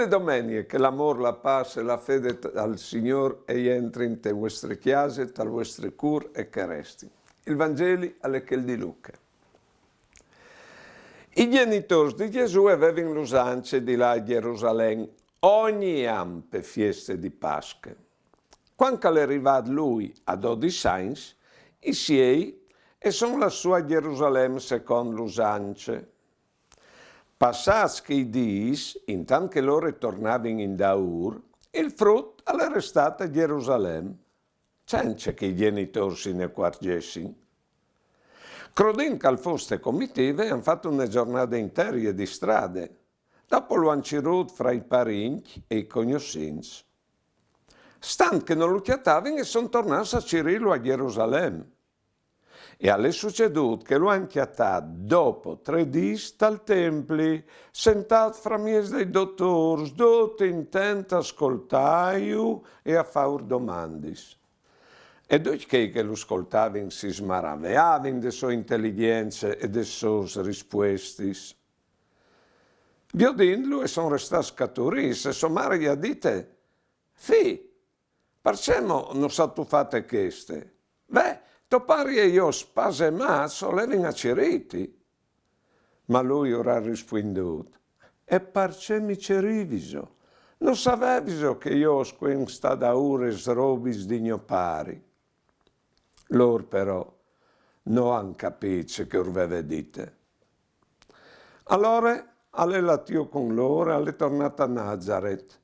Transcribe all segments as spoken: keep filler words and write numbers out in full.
Domenie che l'amôr, la pâs e la fede t-, al Signôr e jentrin te vuestre cjase, tal vuestri cûr e che e restin. Il Vangeli al è chel di Luche. I gjenitôrs di Gjesù e vevin l'usance di lâ a Gjerusalem ogni an pe fieste di Pasche. Cuant che al è rivât lui a dodis agns, i siei e son lâts sù a Gjerusalem secont l'usance. Passâts chei dîs, intant che lôr e tornavin indaûr, il frut al è restât a Gjerusalem, cence che i gjenitôrs si ne acuargessin. Crodint che al fos te comitive, a àn fat une zornade interie di strade. Dopo lu àn cirût fra i parincj e i cognossints. Stant che no lu cjatavin, a son tornâts a cirîlu a Gjerusalem. E al è sucedût che lu àn cjatât dopo trê dîs tal templi, sentât framieç dai dotôrs, dut intent a scoltâju e a fâur domandis. E ducj chei che lu scoltavin si smaraveavin de sô inteligjence e des sôs rispuestis. Viodintlu e son restâts scaturîts, e sô mari i à dite: Fi, parcè mo nus âs tu fate cheste? Ve, to pari e jo spasemâts o levin a cirîti. Ma lui ur à rispuindût: E parcè mi ceriviso? No saveviso che jo o scuen stâ daûr es robis di gno pari? Lôr però no àn capît ce che ur veve dite. Alore al è lât jù cun lôr, al è tornât a Nazaret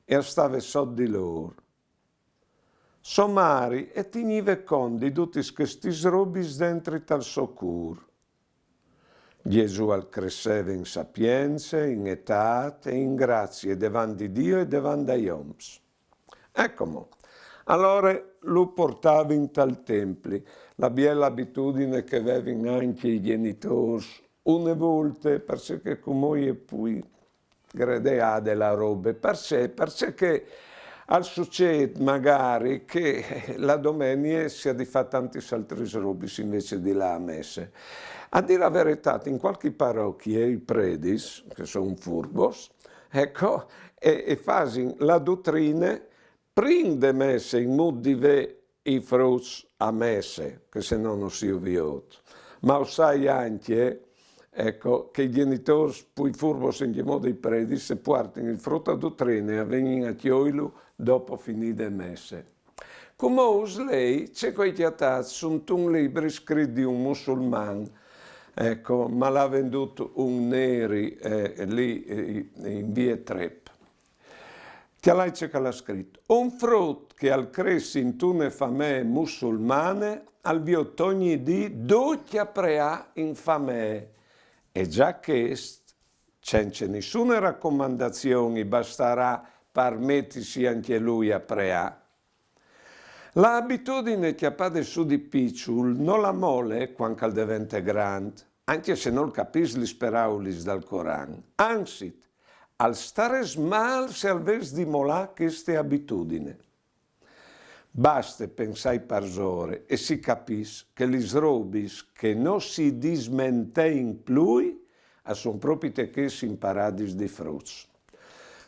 e al stave sot di lôr. Sô mari e tignive cont di dutis chestis robis dentri tal so cûr. Gjesù al cresseve in sapience, in etât e in grazie devant di Diu e devant dai oms. Eco mo. Alore lu puartavin tal templi, la biele abitudine che vevin ancje i gjenitôrs une volte, parcè che cumò e je plui gredeade la robe. Parcè? Parcè che al sucêt magari che la domenie si à di fâ tantis altris robis invezit di lâ a messe. A dî la veretât, in cualchi parochie i predis, che a son furbos, eco, e, e fasin la dutrine prin de messe, in mût di vê i fruts a messe, che se no no si ju viôt. Ma o sai ancje, eco, che i gjenitôrs plui furbos, in chel mût, i predis, a puartin il frut a dutrine e a vegnin a cjoilu dopo finide messe. Cumò us lei ce che o ai cjatât suntun libri scrit di un musulman, eco, ma lu à vendût un neri, eh, li, eh, in vie Trep. Cjalait ce che al à scrit: Un frut che al cres intune famee musulmane al viôt ogni dì ducj a preâ in famee, e za chest, cence nissune racomandazion, i bastarà par metisi ancje lui a preâ. La abitudine cjapade sù di piçul no la mole cuant che al devente grant, ancje se nol capìs lis peraulis dal Coran. Anzit, al starès mâl se al ves di molâ cheste abitudine. Baste pensâi parsore e si capìs che lis robis che no si dismentein plui a son propit chês imparadis dai fruts.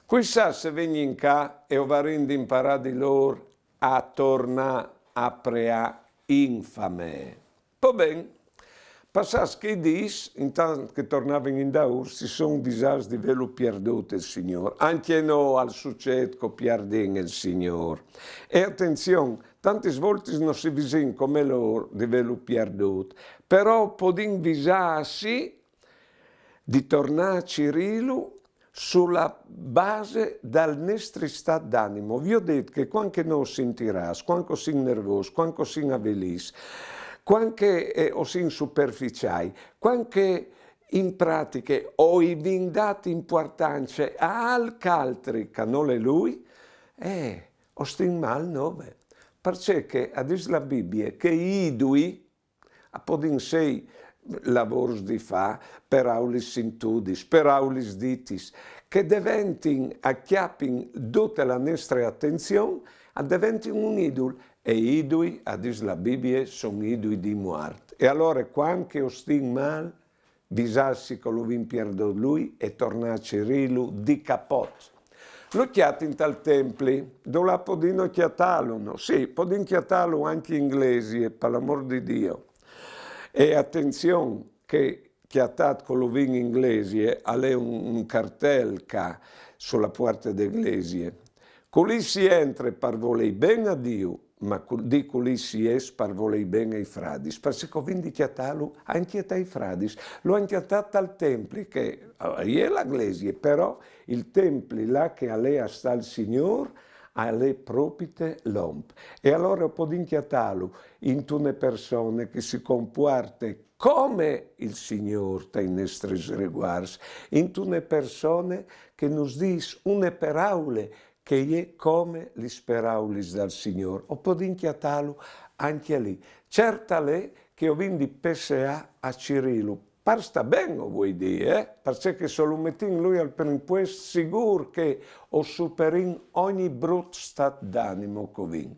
Cui sa se vegnin ca e o varìn di imparâ di lôr a tornâ a preâ in famee. Po ben, passâts chei dîs, intant che a tornavin indaûr, si son disâts di vêlu pierdût il Signôr. Ancje nô al sucêt che o pierdìn il Signôr. E atenzion, tantis voltis no si visìn come lôr di vêlu pierdût, però o podìn visâsi di tornâ a cirîlu su la base dal nestri stât d'animo. Viodêt che cuant che nô o sin tirâts, cuant che o sin nervôs, cuant che o sin avilîts, cuant che, eh, o sin superficiâi, cuant che in pratiche o i vin dât impuartance a alc altri che nol è lui, eh, o stin mâl nô. Parcè che a dîs la Bibie che i idui a podin sei lavôrs di fâ, peraulis sintudis, peraulis ditis, che a deventin, a cjapin dute la nestre atenzion, a deventin un idul, e i idui, a dîs la Bibie, son idui di muart. E alore, cuant che o stin mâl, visâsi che lu vin pierdût lui e tornâ a cirîlu di capot. Lu cjatin tal templi, dulà podino cjatalu, no? Sì, podin cjatalu ancje in glesie, par l'amôr di Dio. E atenzion che cjatât che lu vin in glesie, al è un, un cartel ca su la puarte de glesie. Culì si entre par volêi ben a Diu, ma cul-, di culì si es par volêi ben ai fradis, parcè che o vin di cjatâlu ancje tai fradis. Lu àn cjatât tal templi, che, eh, e je la glesie, però il templi là che al è a sta il Signôr, al è propite l'om. E alore o podìn cjatâlu intune persone che si compuarte come il Signôr tai nestris rivuarts, intune persone che nus dîs une peraule che e je come lis peraulis dal Signôr. O podìn cjatâlu ancje li. Cert al è che o vin di pesseâ a cirîlu. Par stâ ben, o vuei dî, eh? Parcè che se lu metìn lui al prin puest, sigûr che o superìn ogni brut stât d'animo che o vin.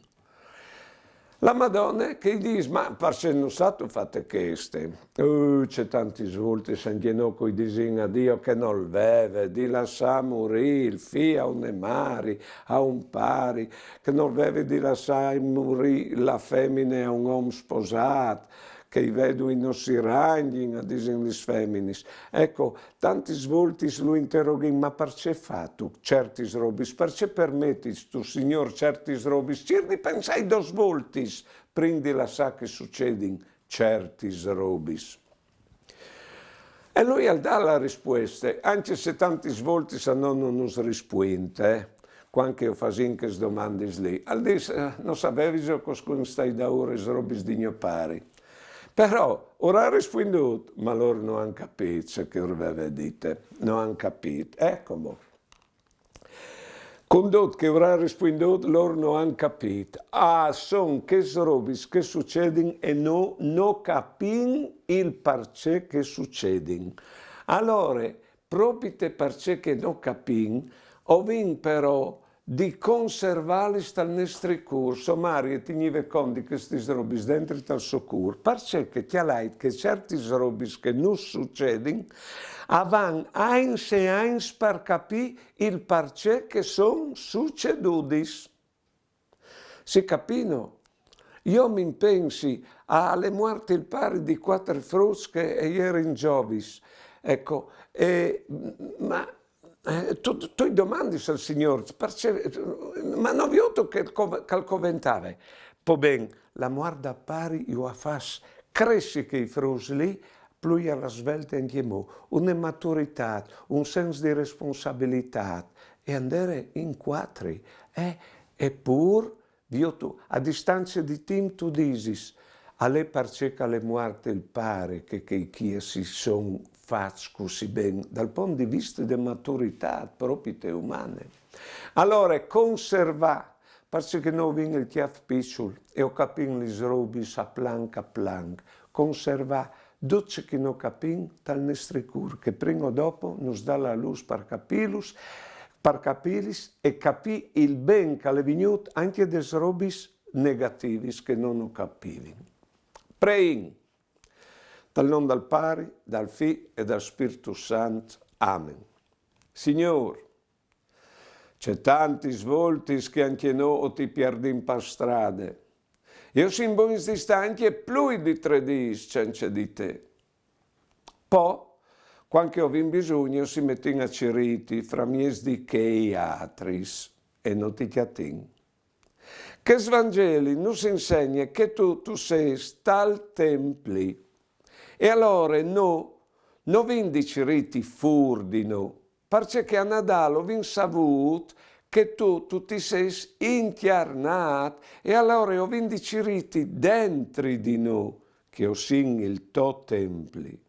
La Madone che i dîs: «Ma parcè nus âstu fate cheste?» Uh, ce tantis voltis ancje nô che o disìn a Dio che nol veve di lassâ murî il fi a une mari, a un pari, che nol veve di lassâ murî la femine a un om sposât, che i vedui no si rangjin, a disin lis feminis. Eco, tantis voltis lu interoghìn: «Ma parcè fâstu certis robis? Parcè permetistu, Signôr, certis robis?» Cîr di pensâi dôs voltis prin di lassâ che sucedin certis robis. E lui al dà la rispueste, ancje se tantis voltis a nô no nus rispuint, eh, cuant che o fasìn chês domandis li. Al dîs: «Eh, no saveviso coscun stai daûr lis robis di gno pari?» Però ur à rispuindût, ma lôr no àn capît ce che ur veve dite, no àn capît. Eco mo. Cun dut che ur à rispuindût, lôr no àn capît. A son chês robis che sucedin e nô no capìn il parcè che sucedin. Alore, propite parcè che no capìn, o vin però di conservâlis tal nestri cûr. So mari e tignive cont di chestis robis dentri tal so cûr, parcè che cjalait che certis robis che nus sucedin a van agns e agns par capî il parcè che son sucedudis. Si capì, no? Jo mi impensi a la muart il pari di cuatri fruts che a jerin zovis. Eco, e, ma, eh, tu, tu i domandis al Signôr, parcè, ma no viôt che al co-, che al coventave. Po ben, la muart dal pari ju à fats cressi chei fruts li, plui a la svelte ancjemò, une maturitât, un sens di responsabilitât, e a 'nd ere in cuatri, eh, e pûr, viôt tu, a distance di timp tu disis, al è parcè che al è muart il pari che chei chi a si son fats cussì ben, dal pont di viste de maturitât propite umane. Alore, conservâ, parcè che nô o vin il cjâf piçul e o capìn lis robis a planc a planc, conservâ dut ce che no capìn tal nestri cûr, che prin o dopo nus dà la lûs par capîlus, par capîlis e capî il ben che al è vignût ancje des robis negativis che no no capivin. Preìn. Tal non dal Pari, dal Fi e dal Spirtu Sant. Amen. Signôr, ce tantis voltis che ancje nô o ti pierdìn par strade. E o sin bogns di stâ ancje plui di trê dîs cence di te. Po, cuant che o vin bisugne, o si metìn a cirîti framieç di chei altris e no ti cjatìn. Chest Vangeli nus insegne che tu, tu sês tal templi. E alore nô no vin di cirîti fûr di nô, parcè che a Nadâl o vin savût che tu, tu ti sês incjarnât, e alore o vin di cirîti dentri di nô, che o sin il to templi,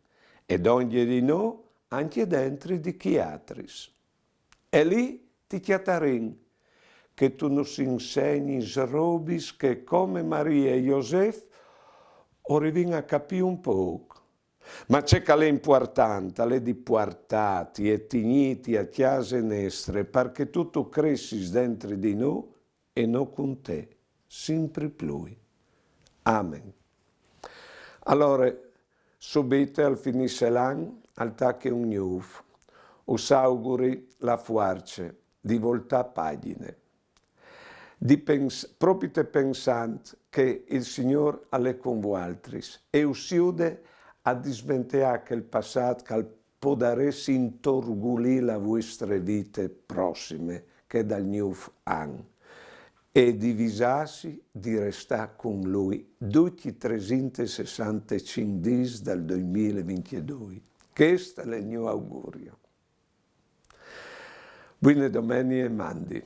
e dongje di nô ancje dentri di chei altris. E li ti cjatarìn, che tu nus insegnis robis che, come Marie e Josef, o rivìn a capî un pôc. Ma ce che al è impuartant al è di puartâti e tignîti a cjase nestre, par che tu tu cressis dentri di nô e nô cun te, simpri plui. Amen. Alore, subite al finisse l'an, al tache un gnûf. Us auguri la fuarce. di voltâ pagjine, di pens-, propite pensant che il Signôr al è cun vualtris e us jude a dismenteâ chel passât che al podarès intorgulî la vuestre vite prossime, chê dal gnûf an, e di visâsi di restâ cun lui ducj i tresinte e sessantecinc dîs dal doi mil e vincjedoi. Chest al è il gno augurio. Buine domenie e mandi.